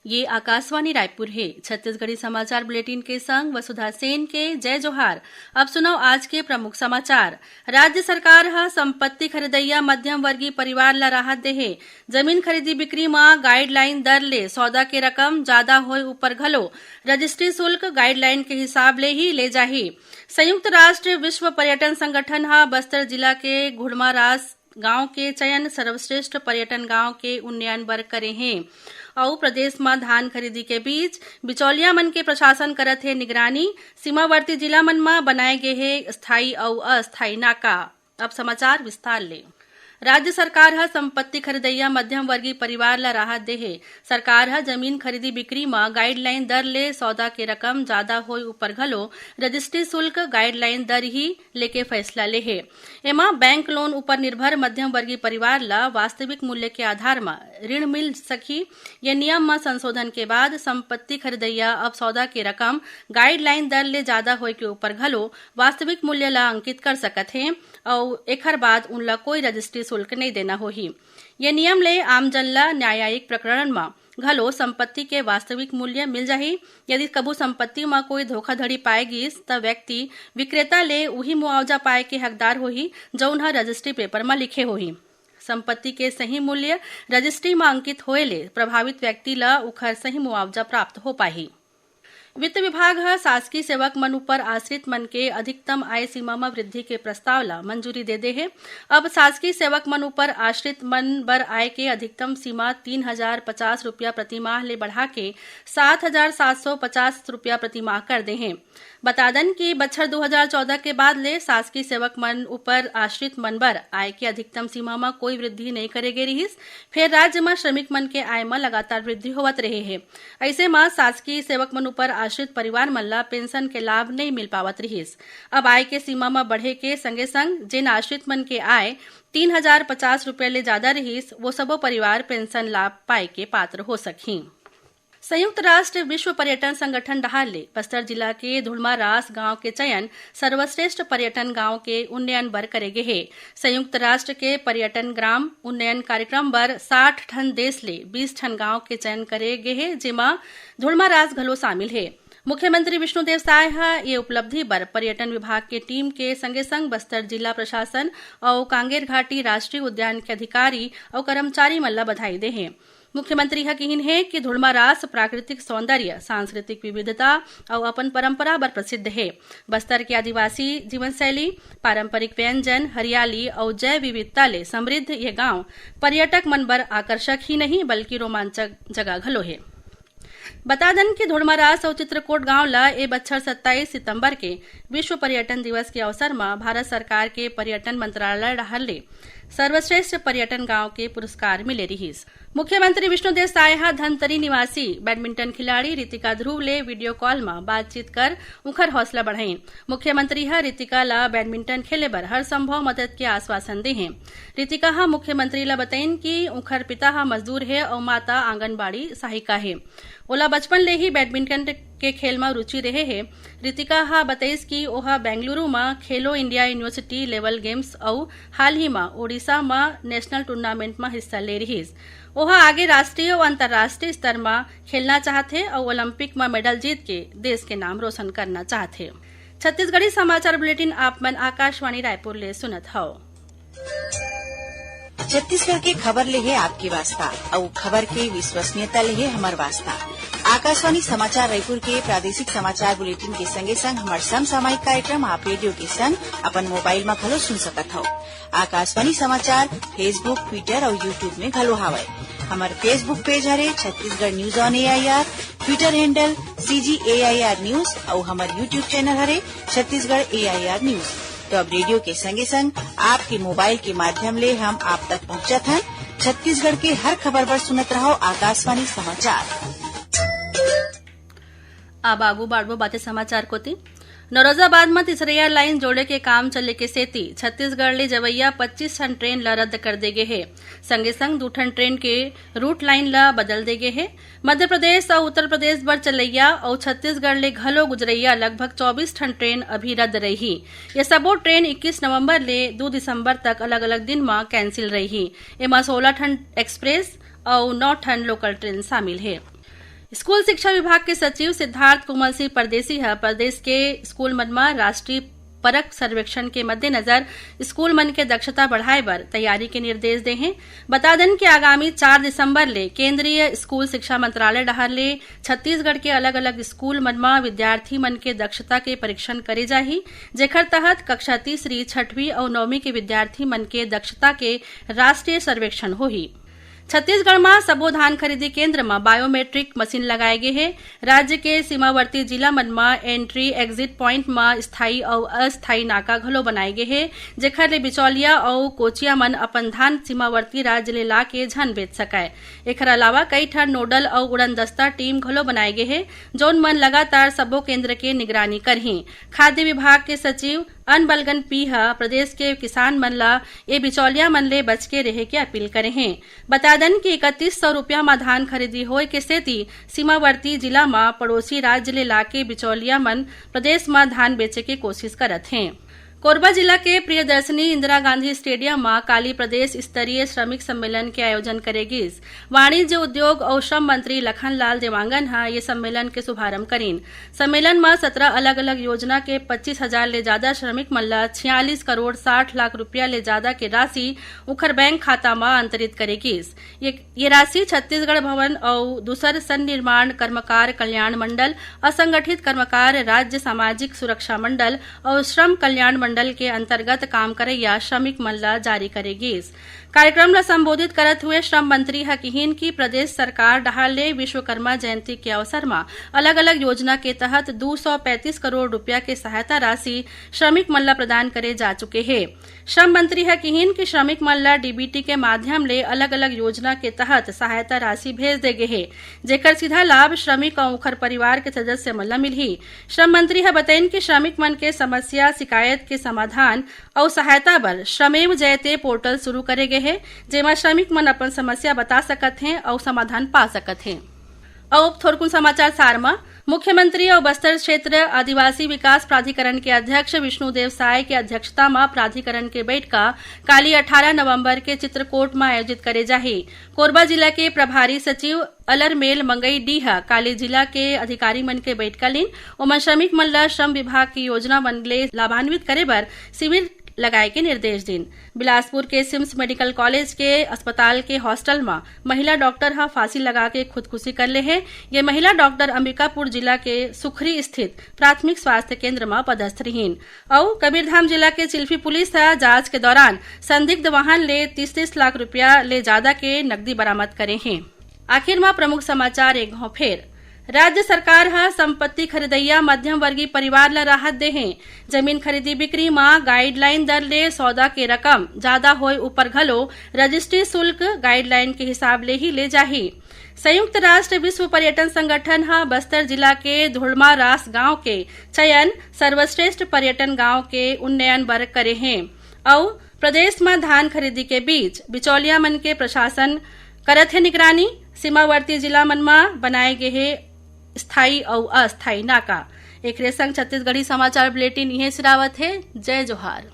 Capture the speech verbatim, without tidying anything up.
ये आकाशवाणी रायपुर हे। छत्तीसगढ़ी समाचार बुलेटिन के संग वसुधा सेन के जय जोहार। अब सुनव आज के प्रमुख समाचार। राज्य सरकार ह संपत्ति खरीदइया मध्यम वर्गीय परिवार ल राहत देहे। जमीन खरीदी बिक्री म गाइडलाइन दर ले सौदा के रकम जादा होय ऊपर घलो रजिस्ट्री शुल्क गाइडलाइन के हिसाब ले ही ले जाही। संयुक्त राष्ट्र विश्व पर्यटन संगठन ह बस्तर जिला के घुड़मारास गांव के चयन सर्वश्रेष्ठ पर्यटन गांव के उन्नयन बर करे हे अउ प्रदेश म धान खरीदी के बीच बिचौलिया मन के प्रशासन करत हे निगरानी। सीमावर्ती जिला मन म बनाए गे हे स्थायी अउ अस्थायी नाका। अब समाचार विस्तार ले। राज्य सरकार ह संपत्ति खरीदइया मध्यम वर्गीय परिवार ल राहत दे हे। सरकार ह जमीन खरीदी बिक्री म गाइडलाइन दर ले सौदा के रकम जादा होय ऊपर घलो रजिस्ट्री शुल्क गाइडलाइन दर ही लेके फैसला ले हे। एमा बैंक लोन ऊपर निर्भर मध्यम वर्गीय परिवार ल वास्तविक मूल्य के आधार म ऋण मिल सकही। ये नियम म संशोधन के बाद संपत्ति खरीदइया अब सौदा के रकम गाइडलाइन दर ले जादा होय के ऊपर घलो वास्तविक मूल्य ल अंकित कर सकत हे अउ एखर बाद उनला कोई रजिस्ट्री शुल्क नइ देना होही। ये नियम ले आमजन ल न्यायिक प्रकरण म घलो संपत्ति के वास्तविक मूल्य मिल जाही। यदि कभू संपत्ति म कोई धोखाधड़ी पाए गिस, त व्यक्ति विक्रेता ले उही मुआवजा पाए के हकदार होही, जउन ह रजिस्ट्री पेपर म लिखे होही। संपत्ति के सही मूल्य रजिस्ट्री म अंकित होए ले प्रभावित व्यक्ति ल उखर सही मुआवजा प्राप्त हो पाही। वित्त विभाग ह शासकीय सेवक मन ऊपर आश्रित मन के अधिकतम आय सीमा म वृद्धि के प्रस्ताव ल मंजूरी दे दे हे। अब शासकीय सेवक मन ऊपर आश्रित मन बर आय के अधिकतम सीमा तीन हजार पचास रुपया प्रति माह ले बढ़ा के सात हजार सात सौ पचास रुपया प्रति माह कर दे हे। बता दन कि बछर दू हजार चौदह के बाद ले शासकीय सेवक मन ऊपर आश्रित मन बर आय के अधिकतम सीमा म कोई वृद्धि नइ करे गे रिहिस। फेर राज्य म श्रमिक मन के आय म लगातार वृद्धि होवत रहे हे। अइसे म शासकीय सेवक मन ऊपर आश्रित परिवार मन ल पेंशन के लाभ नइ मिल पावत रिहिस। अब आय के सीमा म बढ़े के संगे संग जेन आश्रित मन के आय तीन हजार पचास रुपया ले जादा रिहिस, वो सबो परिवार पेंशन लाभ पाए के पात्र हो सकही। संयुक्त राष्ट्र विश्व पर्यटन संगठन डहार ले बस्तर जिला के धुड़मारास गांव के चयन सर्वश्रेष्ठ पर्यटन गांव के उन्नयन बर करे गे हे। संयुक्त राष्ट्र के पर्यटन ग्राम उन्नयन कार्यक्रम बर साठ ठन देश ले बीस ठन गांव के चयन करे गे हे, जेमा धुड़मारास घलो शामिल हे। मुख्यमंत्री विष्णुदेव साय ह ये उपलब्धि बर पर्यटन विभाग के टीम के संगे संग बस्तर जिला प्रशासन अउ कांगेर घाटी राष्ट्रीय उद्यान के अधिकारी अउ कर्मचारी मन ल बधाई दे हे। मुख्यमंत्री ह किहिन हे कि धुड़मारास प्राकृतिक सौंदर्य, सांस्कृतिक विविधता अउ अपन परंपरा बर प्रसिद्ध हे। बस्तर के आदिवासी जीवनशैली, पारंपरिक व्यंजन, हरियाली अउ जैव विविधता ले समृद्ध ये गांव पर्यटक मन बर आकर्षक ही नहीं, बल्कि रोमांचक जगह घलो हे। बता दन कि धुड़मारास अउ चित्रकोट गांव ल ए बछर सत्ताईस सितंबर के विश्व पर्यटन दिवस के अवसर म भारत सरकार के पर्यटन मंत्रालय डहार ले सर्वश्रेष्ठ पर्यटन गांव के पुरस्कार मिले रिहिस। मुख्यमंत्री विष्णुदेव साय ह धमतरी निवासी बैडमिंटन खिलाड़ी रितिका ध्रुव ले वीडियो कॉल म बातचीत कर उंखर हौसला बढ़ाइन। मुख्यमंत्री ह रितिका ल बैडमिंटन खेले बर हर संभव मदद के आश्वासन दे हे। रितिका ह मुख्यमंत्री ल बतइन कि उंखर पिता ह मजदूर हे अउ माता आंगनबाड़ी सहायिका हे। ओला बचपन ले ही बैडमिंटन के खेल म रुचि रहे हे। रितिका ह बतइस कि ओहा बेंगलुरु म खेलो इंडिया यूनिवर्सिटी लेवल गेम्स अउ हाल ही म ओडिशा म नेशनल टूर्नामेंट म हिस्सा ले रिहिस। ओहा आगे राष्ट्रीय अउ अंतर्राष्ट्रीय स्तर म खेलना चाहथे अउ ओलंपिक म मेडल जीत के देश के नाम रोशन करना चाहथे। छत्तीसगढ़ी समाचार बुलेटिन आप मन आकाशवाणी रायपुर ले सुनत हव। छत्तीसगढ़ के खबर ले हे आपके वास्ता, अउ खबर के विश्वसनीयता ले हे हमर वास्ता। आकाशवाणी समाचार रायपुर के प्रादेशिक समाचार बुलेटिन के संगे संग हमर समसामयिक कार्यक्रम आप रेडियो के संग अपन मोबाइल म घलो सुन सकत हव। आकाशवाणी समाचार Facebook, Twitter अउ YouTube में घलो हावय। हमर Facebook पेज हरे Chhattisgarh news on AIR, Twitter handle CG AIR news अउ हमर YouTube चैनल हरे छत्तीसगढ़ एआईआर न्यूज। तो अब रेडियो के संगे संग आपके मोबाइल के माध्यम ले हम आप तक पहुंचत हन। छत्तीसगढ़ के हर खबर बर सुनत रहो आकाशवाणी समाचार। अब आगू बाढ़बो बाते समाचार कोती। नौरोजाबाद म तिसरैया लाइन जोड़े के काम चले के सेती छत्तीसगढ़ ले जवैया पच्चीस ठन ट्रेन ल रद्द कर दे गे हे। संगे संग दू ठन ट्रेन के रूट लाइन ल बदल दे गे हे। मध्य प्रदेश अउ उत्तर प्रदेश बर चलैया अउ छत्तीसगढ़ ले घलो गुजरैया लगभग चौबीस ठन ट्रेन अभी रद्द रही। ये सबो ट्रेन इक्कीस नवंबर ले दू दिसंबर तक अलग-अलग दिन म कैंसिल रही। एमा सोलह ठन एक्सप्रेस अउ नौ ठन लोकल ट्रेन शामिल हे। स्कूल शिक्षा विभाग के सचिव सिद्धार्थ कोमल सिंह परदेसी ह प्रदेश के स्कूल मन म राष्ट्रीय परख सर्वेक्षण के मद्देनजर स्कूल मन के दक्षता बढ़ाए बर तैयारी के निर्देश दे हे। बता देन कि आगामी चार दिसंबर ले केंद्रीय स्कूल शिक्षा मंत्रालय डहार ले छत्तीसगढ़ के अलग-अलग स्कूल मन म विद्यार्थी मन के दक्षता के परीक्षण करे जाही, जेखर तहत कक्षा तीसरी, छठवीं अउ नौवीं के विद्यार्थी मन के दक्षता के राष्ट्रीय सर्वेक्षण होही। छत्तीसगढ़ म सबो धान खरीदी केंद्र म बायोमेट्रिक मशीन लगाए गे हे। राज्य के सीमावर्ती जिला मन म एंट्री एग्जिट प्वाइंट म स्थायी अउ अस्थायी नाका घलो बनाए गे हे, जेखर ले बिचौलिया अउ कोचिया मन अपन धान सीमावर्ती राज्य ले ला के झन बेच सकय। एखर अलावा कई ठन नोडल अउ उड़नदस्ता टीम घलो बनाए गे हे, जौन मन लगातार सबो केंद्र के निगरानी करही। खाद्य विभाग के सचिव अनबलगन पी ह प्रदेश के किसान मन ल ए बिचौलिया मन ले बच के रेहे के अपील करे हे। बता दन कि इकतीस सौ रुपया म धान खरीदी होए के सेती सीमावर्ती जिला म पड़ोसी राज्य ले लाके बिचौलिया मन प्रदेश म धान बेचे के कोशिश करत हें। कोरबा जिला के प्रियदर्शनी इंदिरा गांधी स्टेडियम म काली प्रदेश स्तरीय श्रमिक सम्मेलन के आयोजन करे गिस। वाणिज्य, उद्योग अउ श्रम मंत्री लखनलाल देवांगन ह ये सम्मेलन के शुभारंभ करीन। सम्मेलन म सत्रह अलग-अलग योजना के पच्चीस हजार ले जादा श्रमिक मन ल छियालीस करोड़ साठ लाख रुपया ले जादा के राशि उखर बैंक खाता म अंतरित करे गिस। ये, ये राशि छत्तीसगढ़ भवन अउ दूसर सन्निर्माण कर्मकार कल्याण मंडल, असंगठित कर्मकार राज्य सामाजिक सुरक्षा मंडल अउ श्रम कल्याण मंडल के अंतर्गत काम करइया श्रमिक मन ल जारी करे गिस। कार्यक्रम ल संबोधित करत हुए श्रम मंत्री ह किहीन कि प्रदेश सरकार डहार ले विश्वकर्मा जयंती के अवसर म अलग-अलग योजना के तहत दू सौ पैंतीस करोड़ रुपया के सहायता राशि श्रमिक मन ल प्रदान करे जा चुके हे। श्रम मंत्री ह किहीन कि श्रमिक मन ल डीबीटी के माध्यम ले अलग-अलग योजना के तहत सहायता राशि भेज दे गे हे, जेकर सीधा लाभ श्रमिक अउ उखर परिवार के सदस्य मन ल मिलही। श्रम मंत्री ह बतइन कि श्रमिक मन के समस्या, शिकायत के समाधान अउ सहायता बर श्रमेव जयते पोर्टल शुरू करे गे हे, जेमा श्रमिक मन अपन समस्या बता सकत हें अउ समाधान पा सकत हें। अउ अब थोरकुन समाचार सार म। मुख्यमंत्री अउ बस्तर क्षेत्र आदिवासी विकास प्राधिकरण के अध्यक्ष विष्णुदेव साय के अध्यक्षता म प्राधिकरण के बइठका काली अठारह नवंबर के चित्रकोट म आयोजित करे जाही। कोरबा जिला के प्रभारी सचिव अलरमेल मंगई डी ह काली जिला के अधिकारी मन के बइठका लीन। ओमन श्रमिक मन ल श्रम विभाग के योजना मन ले लाभान्वित करे बर शिविर लगाए के निर्देश दीन। बिलासपुर के सिम्स मेडिकल कॉलेज के अस्पताल के हॉस्टल म महिला डॉक्टर ह फांसी लगा के खुदकुशी कर ले हे। ये महिला डॉक्टर अंबिकापुर जिला के सुखरी स्थित प्राथमिक स्वास्थ्य केंद्र म पदस्थ रहीन। अउ कबीरधाम जिला के चिल्फी पुलिस ह जांच के दौरान संदिग्ध वाहन ले तीस तीस लाख रुपया ले जादा के नकदी बरामद करे हे। आखिर म प्रमुख समाचार एक घौं फेर। राज्य सरकार ह संपत्ति खरीदइया मध्यम वर्गीय परिवार ल राहत दे हे। जमीन खरीदी बिक्री म गाइडलाइन दर ले सौदा के रकम जादा होए ऊपर घलो रजिस्ट्री शुल्क गाइडलाइन के हिसाब ले ही ले जाही। संयुक्त राष्ट्र विश्व पर्यटन संगठन ह बस्तर जिला के धुड़मा रास गांव के चयन सर्वश्रेष्ठ पर्यटन गांव के उन्नयन बर करे हे। अउ प्रदेश म धान खरीदी के बीच बिचौलिया मन के प्रशासन करत हे निगरानी। सीमावर्ती जिला मन म बनाए गे हे स्थायी अउ अस्थायी नाका। एकरे संग छत्तीसगढ़ी समाचार बुलेटिन इहें सिरावत हे। जय जोहार।